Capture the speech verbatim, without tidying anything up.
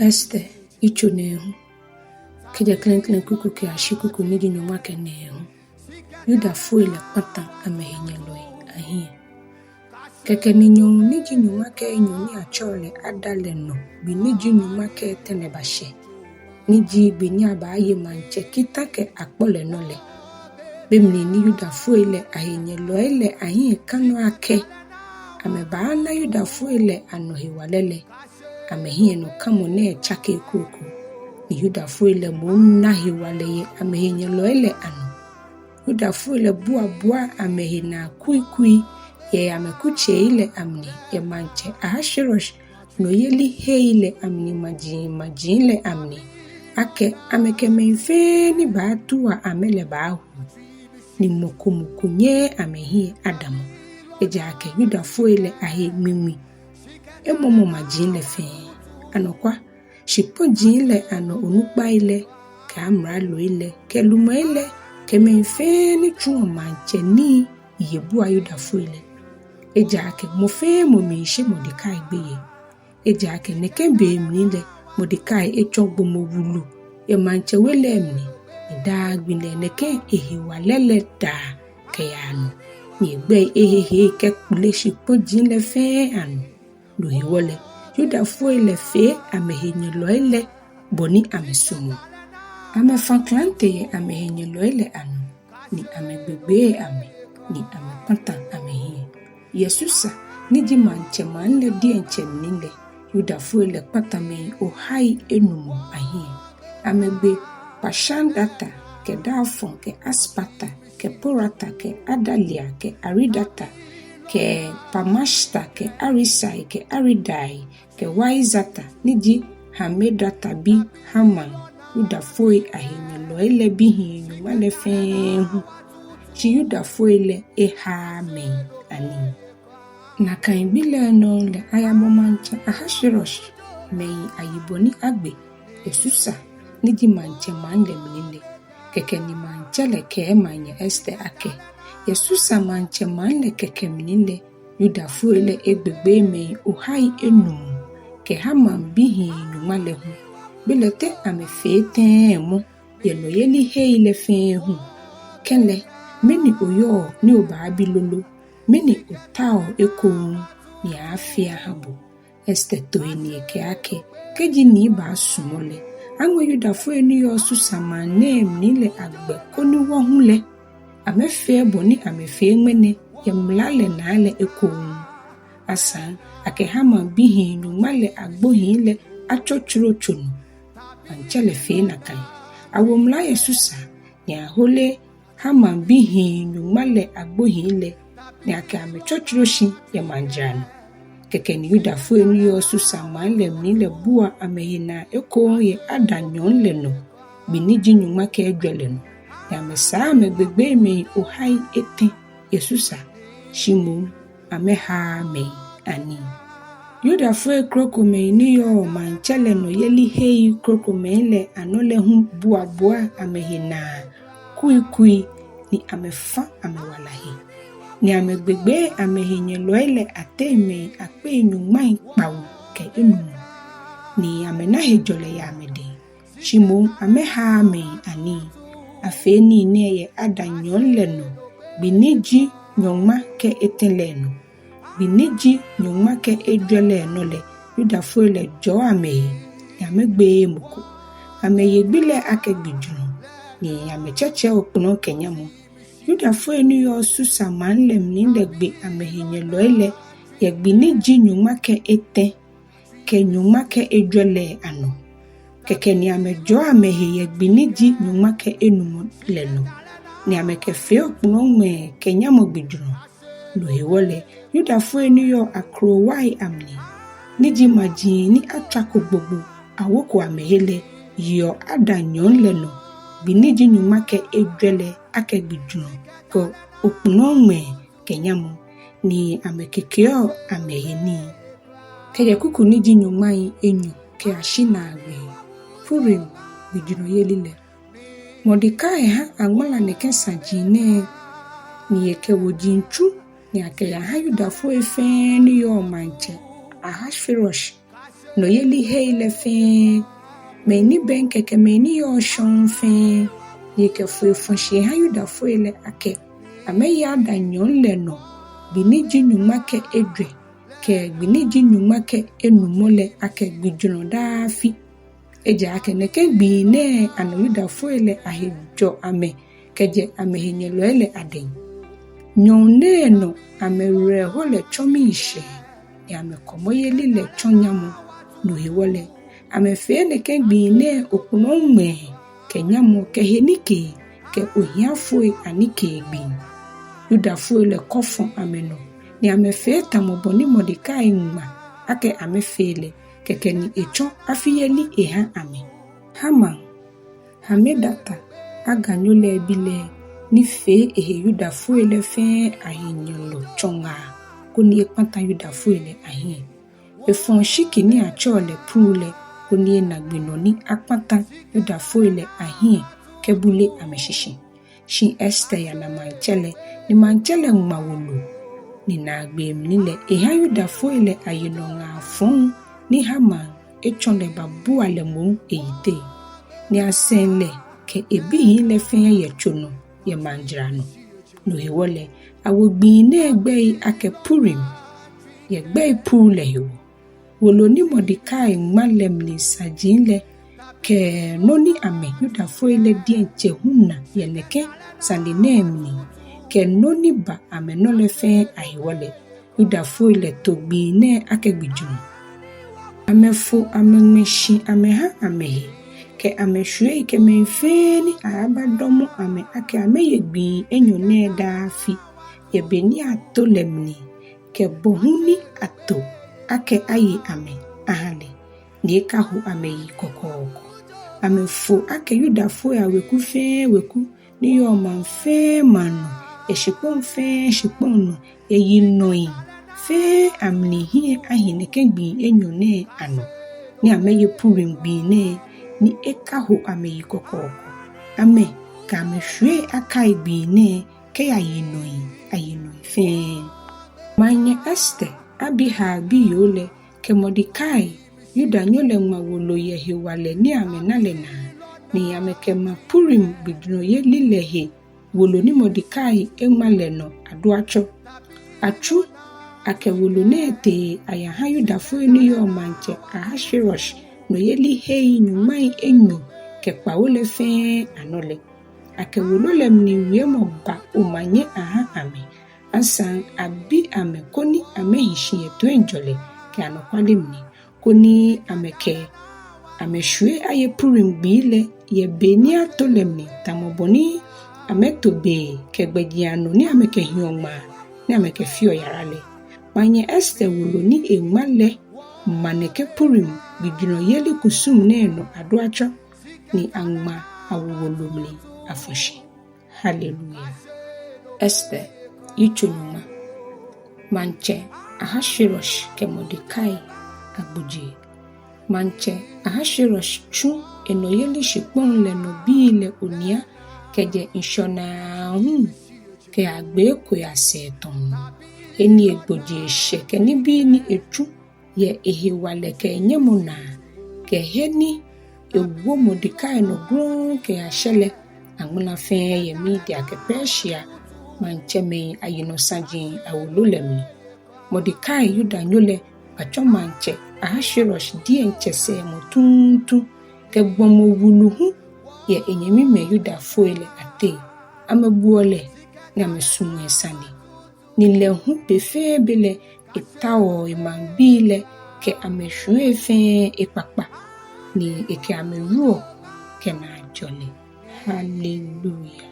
Ester yitso nɛɛhu, kɛjɛ klɛŋklɛŋ kuku kɛyashi kuku ni ji nyɔŋma kɛ nɛɛhu. Yudafoi lɛ kpata amɛhenyɛlɔi ahiɛ. Kɛkɛ ni nyɔŋ ni ji nyɔŋma kɛ enyɔ ni atsɛɔ lɛ Adar lɛ nɔ gbi ni ji nyɔŋma kɛ etɛ lɛ bashɛ, ni ji gbi ni abaaye maŋtsɛ kita kɛ akpɔ lɛ nɔ lɛ. Be mli ni Yudafoi lɛ ahenyɛlɔi lɛ ahiɛ ka nɔ akɛ amɛbaana Yudafoi lɛ anɔ hewalɛ lɛ, amɛhiɛnɔkamɔ nɛɛ tsake kroko, ni Yudafoi lɛ moŋ na hewalɛ yɛ amɛhenyɛlɔi lɛ anɔ. Yudafoi lɛ buabua amɛhe naa kuikui yɛ amɛkutsei lɛ amli yɛ maŋtsɛ Ahashwerosh nɔyeli hei lɛ amli majimaji lɛ amli, akɛ amɛkɛ mɛi fɛɛ ni baatua amɛ lɛ baawu, ni mɔ ko mɔ ko nyɛɛɛ amɛhiɛ adamɔ. Ejaakɛ Yudafoi lɛ ahe ŋmiŋmi emɔmɔ maji lɛ fɛɛ. Anɔkwa, shikpɔji lɛ anɔ onukpai lɛ kɛ amraloi lɛ kɛ lumɛi lɛ kɛ mɛi fɛɛ ni tsuɔ maŋtsɛ nii ye bua Yudafoi lɛ, ejaakɛ mɔ fɛɛ mɔ miishe Mordekai gbeyei. Ejaakɛ nɛkɛ be mli lɛ Mordekai etsɔ gbɔmɔ wulu yɛ maŋtsɛ we lɛ mli, ni daa gbi lɛ nɛkɛ ehewalɛ lɛ daa kɛyaa nɔ, ni egbɛi ehehe kɛkpele shikpɔji lɛ fɛɛ anɔ. No hewɔ lɛ, Yudafoi lɛ fee amɛhenyɛlɔi lɛ bɔ ni amɛsumɔɔ. Amɛfã klante yɛ amɛhenyɛlɔi lɛ anɔ, ni amɛgbegbee amɛ, ni amɛkpata amɛhiɛ. Yɛ Susa, ni ji maŋtsɛmaŋ lɛ diɛŋtsɛ mli lɛ, Yudafoi lɛ kpata mɛi ohai enumɔ ahiɛ. Amɛgbe Parshandata kɛ Dalfon kɛ Aspata kɛ Porata kɛ Adalia kɛ Aridata kɛ Parmashta kɛ Arisai kɛ Aridai kɛ Waizata ni ji Hamedata bi Haman, Yudafoi ahenyɛlɔi lɛ bihii nyɔŋma lɛ fɛɛ hu. Shi Yudafoi lɛ ehaaa mɛi anii. Nakai gbi lɛ nɔŋŋ lɛ ayabɔ maŋtsɛ Ahashwerosh mɛi ayibɔ ni agbe yɛ Susa ni ji maŋtsɛmaŋ lɛ mli lɛ. Kɛkɛ ni maŋtsɛ lɛ kɛɛ Maŋnyɛ Ester akɛ, yɛ Susa maŋtsɛmaŋ lɛ kɛkɛ mli lɛ, Yudafoi lɛ egbegbee mɛi ohai enumɔ kɛ Haman bihii nyɔŋma lɛ hu. Belɛ te amɛfee tɛŋŋ mɔ yɛ nɔyeli hei lɛ fɛɛ hu? Kɛlɛ, mɛni oyɔɔ ni obaabi lolo? Mɛni otaoɔ ekoŋŋ ni aaafee aha bo? Ester to he ni ekɛɛ akɛ, kɛji Nii baasumɔ lɛ, aŋmɛ Yudafoi ni yɔɔ Susa maŋ nɛɛ mli lɛ agbɛ koni wɔ hu lɛ, amɛfee bɔ ni amɛfee ŋmɛnɛ yɛ mla lɛ naa lɛ ekoŋŋ. Asaŋ akɛ Haman bihii nyɔŋma lɛ agbohii lɛ atsɔtsɔrɔ tso nɔ. Maŋtsɛ lɛ fee nakai. Awo mla yɛ Susa, ni ahole Haman bihii nyɔŋma lɛ agbohii lɛ, ni akɛ amɛ tsɔtsɔrɔ shi yɛ maŋ jara nɔ. Kɛkɛ ni Yudafoi ni yɔɔ Susa maŋ lɛ mli lɛ bua amɛhe naa ekoŋŋ yɛ Adar nyɔŋ lɛ nɔ, gbi ni ji nyɔŋma kɛ ejwɛ lɛ nɔ, ni amɛsaa amɛgbegbee mɛi ohai etɛ yɛ Susa, shi moŋ amɛhaaa mɛi anii. Yudafoi krokomɛi ni yɔɔ maŋtsɛ lɛ nɔyeli hei krokomɛi lɛ anɔ lɛ hu buabua amɛhe naa kuikui, ni amɛfã amɛwala he, ni amɛgbegbee amɛhenyɛlɔi lɛ ateŋ mɛi akpei nyɔŋmai kpawo kɛ enumɔ, ni amɛna hejɔlɛ yɛ amɛdɛŋ, shi moŋ amɛhaaa mɛi anii. Afee nii nɛɛ yɛ Adar nyɔŋ lɛ nɔ, gbi ni ji nyɔŋma kɛ etɛ lɛ nɔ. Gbi ni ji nyɔŋma kɛ ejwɛ lɛ nɔ lɛ, Yudafoi lɛ jɔɔ amɛhe, ni amɛgbeee mɔ ko. Amɛye gbi lɛ akɛ gbijurɔ, ni amɛtsɛtsɛɛ okplɔ̃ kɛ nyamɔ. Yudafoi ni yɔɔ Susa maŋ lɛ mli lɛ gbe amɛhenyɛlɔi lɛ yɛ gbi ni ji nyɔŋma kɛ etɛ kɛ nyɔŋma kɛ ejwɛ lɛ anɔ. Kɛkɛ ni amɛjɔɔ amɛhe yɛ gbi ni ji nyɔŋma kɛ enumɔ lɛ nɔ, ni amɛkɛfee okplɔ̃ ŋmɛɛ kɛ nyamɔ gbijurɔ. No hewɔ lɛ, Yudafoi ni yɔɔ akrowai amli, ni ji maji ni atswako gbogbo awoko amɛhe lɛ, yeɔ Adar nyɔŋ lɛ nɔ gbi ni ji nyɔŋma kɛ ejwɛ lɛ akɛ gbijurɔ kɛ okplɔ̃ ŋmɛɛ kɛ nyamɔ, ni amɛkekeɔ amɛhe nii. Kɛjɛ kuku ni ji nyɔŋmai enyɔ kɛyashi naagbee. Purim gbijurɔyeli lɛ. Mordekai ha aŋmala nɛkɛ saji nɛɛ, ni ekɛ woji tsu Ni akɛyaha Yudafoi fɛɛ ni yɔɔ maŋtsɛ Ahashwerosh nɔyelihei lɛ fɛɛ, mɛi ni bɛŋkɛ kɛ mɛi ni yɔɔ shɔŋŋ fɛɛ, ni ekɛ foi fɔ̃ shi eha Yudafoi lɛ akɛ amɛye Adar nyɔŋ lɛ nɔ gbi ni ji nyɔŋma kɛ ejwɛ kɛ gbi ni ji nyɔŋma kɛ enumɔ lɛ akɛ gbijurɔ daa afi. Ejaakɛ nɛkɛ gbii nɛɛ anɔ Yudafoi lɛ ahe jɔ amɛ kɛjɛ amɛhenyɛlɔi lɛ adɛŋ. Nyɔŋ nɛɛ nɔ amɛwerɛho lɛ tsɔ miishɛɛ, ni amɛkɔmɔyeli lɛ tsɔ nyamɔ. No hewɔ lɛ, amɛfee nɛkɛ gbii nɛɛ okplɔŋmɛɛ kɛ nyamɔ kɛ henikee kɛ ohiafoi anikee gbii. Yudafoi lɛ kɔ fɔ̃ amɛnɔ, ni amɛfee tamɔ bɔ ni Mɔdekai ŋma akɛ amɛfee lɛ, kɛkɛ ni etsɔ afiyeli eha amɛ. Haman, Hamedata, Agagnyo lɛ bi lɛ, ni fee ehe Yudafoi lɛ fɛɛ ahenyɛlɔ tsɔ ŋaa, koni ekpata Yudafoi lɛ ahiɛ. Efɔ̃ oshiki ni atsɛɔ lɛ Pur lɛ, koni ena gbi nɔ ni akpata Yudafoi lɛ ahiɛ kɛbule amɛshishi. Shi Ester yana maŋtsɛ lɛ, ni maŋtsɛ lɛ ŋma wolo, ni naagbee mli lɛ eha Yudafoi lɛ aye nɔ ŋaa fɔŋ ni Haman etsɔ lɛ babua lɛ moŋ eyiteŋ. Ni asɛŋ lɛ kɛ ebihii lɛ fɛɛ yɛ tso nɔ yɛ maŋ jara nɔ. No hewɔ lɛ, awo gbii nɛɛ gbɛi akɛ Purim, yɛ gbɛi Pur lɛ hewɔ. Wolo ni Mɔdekai ŋma lɛ mli saji lɛ, kɛ nɔ ni amɛ Yudafoi lɛ diɛŋtsɛ hu na yɛ nɛkɛ sane nɛɛ mli, kɛ nɔ ni ba amɛnɔ lɛ fɛɛ ahewɔ lɛ, Yudafoi lɛ to gbii nɛɛ akɛ gbijurɔ. Amɛfo amɛŋmɛ shi amɛha amɛhe, kɛ amɛshwiei kɛ mɛi fɛɛ ni aaabadɔmɔ amɛ akɛ amɛye gbii enyɔ nɛɛ daa afi, yɛ be ni ato lɛ mli, kɛ bɔ hu ni ato akɛ aye amɛ aha lɛ, ni ekaho amɛyi kɔkɔɔkɔ. Amɛfo akɛ Yudafoi aweku fɛɛ weku ni yɔɔ maŋ fɛɛ maŋ nɔ, yɛ shikpɔŋ fɛɛ shikpɔŋ nɔ, yɛ yinɔi fɛɛ amli hiɛ ahi nɛkɛ gbii enyɔ nɛɛ anɔ, ni amɛye Purim gbii nɛɛ, ni ekaho amɛyi kɔkɔɔkɔ. Amɛ kɛ amɛshwiei akai gbii nɛɛ kɛya yinɔi ayinɔi fɛɛ. Maŋnyɛ Ester, Abihail biyoo lɛ, kɛ Mɔdekai, Yudanyo lɛ, ŋma wolo yɛ hewalɛ ni amɛna lɛ naa, ni amɛkɛma Purim gbijurɔyeli lɛ he wolo ni Mɔdekai eŋma lɛ nɔ aduatsɔ. Atsu akɛ wolo nɛɛ tee ayaha Yudafoi ni yɔɔ maŋtsɛ Ahashwerosh nɔyelihei nyɔŋmai enyɔ kɛ kpawo lɛ fɛɛ anɔ lɛ. Akɛ wolo lɛ mli wiemɔ ba omanye aha amɛ, asaŋ abi amɛ koni amɛhi shi yɛ toiŋjɔlɛ kɛ anɔkwale mli, koni amɛkɛ amɛshwiei aye Purim gbii lɛ yɛ be ni ato lɛ mli, tamɔ bɔ ni amɛto be kɛ gbɛjianɔ ni amɛkɛhiɔ ŋmaa ni amɛkɛfeɔ yara lɛ. Maŋnyɛ Ester wolo ni eŋma lɛ ma nɛkɛ Purim gbijurɔyeli kusum nɛɛ nɔ aduatsɔ, ni aŋma awo wolo mli afɔ shi. Haleluya. Ester, yitso nyɔŋma. Maŋtsɛ Ahashwerosh kɛ Mɔdekai agbojee. Maŋtsɛ Ahashwerosh tsu enɔyeli shikpɔŋ lɛ nɔ bii lɛ onia kɛjɛ ŋshɔnaa hu kɛyagbe ekoya sɛɛ tɔŋŋ. He ni egbojee shɛ kɛ nibii ni etsu yɛ ehewalɛ kɛ enyɛmɔ naa, kɛ he ni ewo Mɔdekai nɔ grɔŋŋ kɛyashɛ lɛ, aŋmala fɛɛ yɛ Media kɛ Persia maŋtsɛmɛi ayinɔ saji awolo lɛ mli. Mɔdekai, Yudanyo lɛ, batsɔ maŋtsɛ Ahashwerosh diɛŋtsɛ sɛɛmɔ tuuntu kɛ gbɔmɔ wulu hu yɛ enyɛmimɛi Yudafoi lɛ ateŋ. Amɛbuɔ lɛ ni amɛsumɔɔ esane. Ni lɛ hu be fɛɛ be lɛ etaoɔ emaŋbii lɛ kɛ amɛshwiei fɛɛ ekpakpa, ni ekɛ amɛ wieɔ kɛ naajɔlɛ. Haleluya.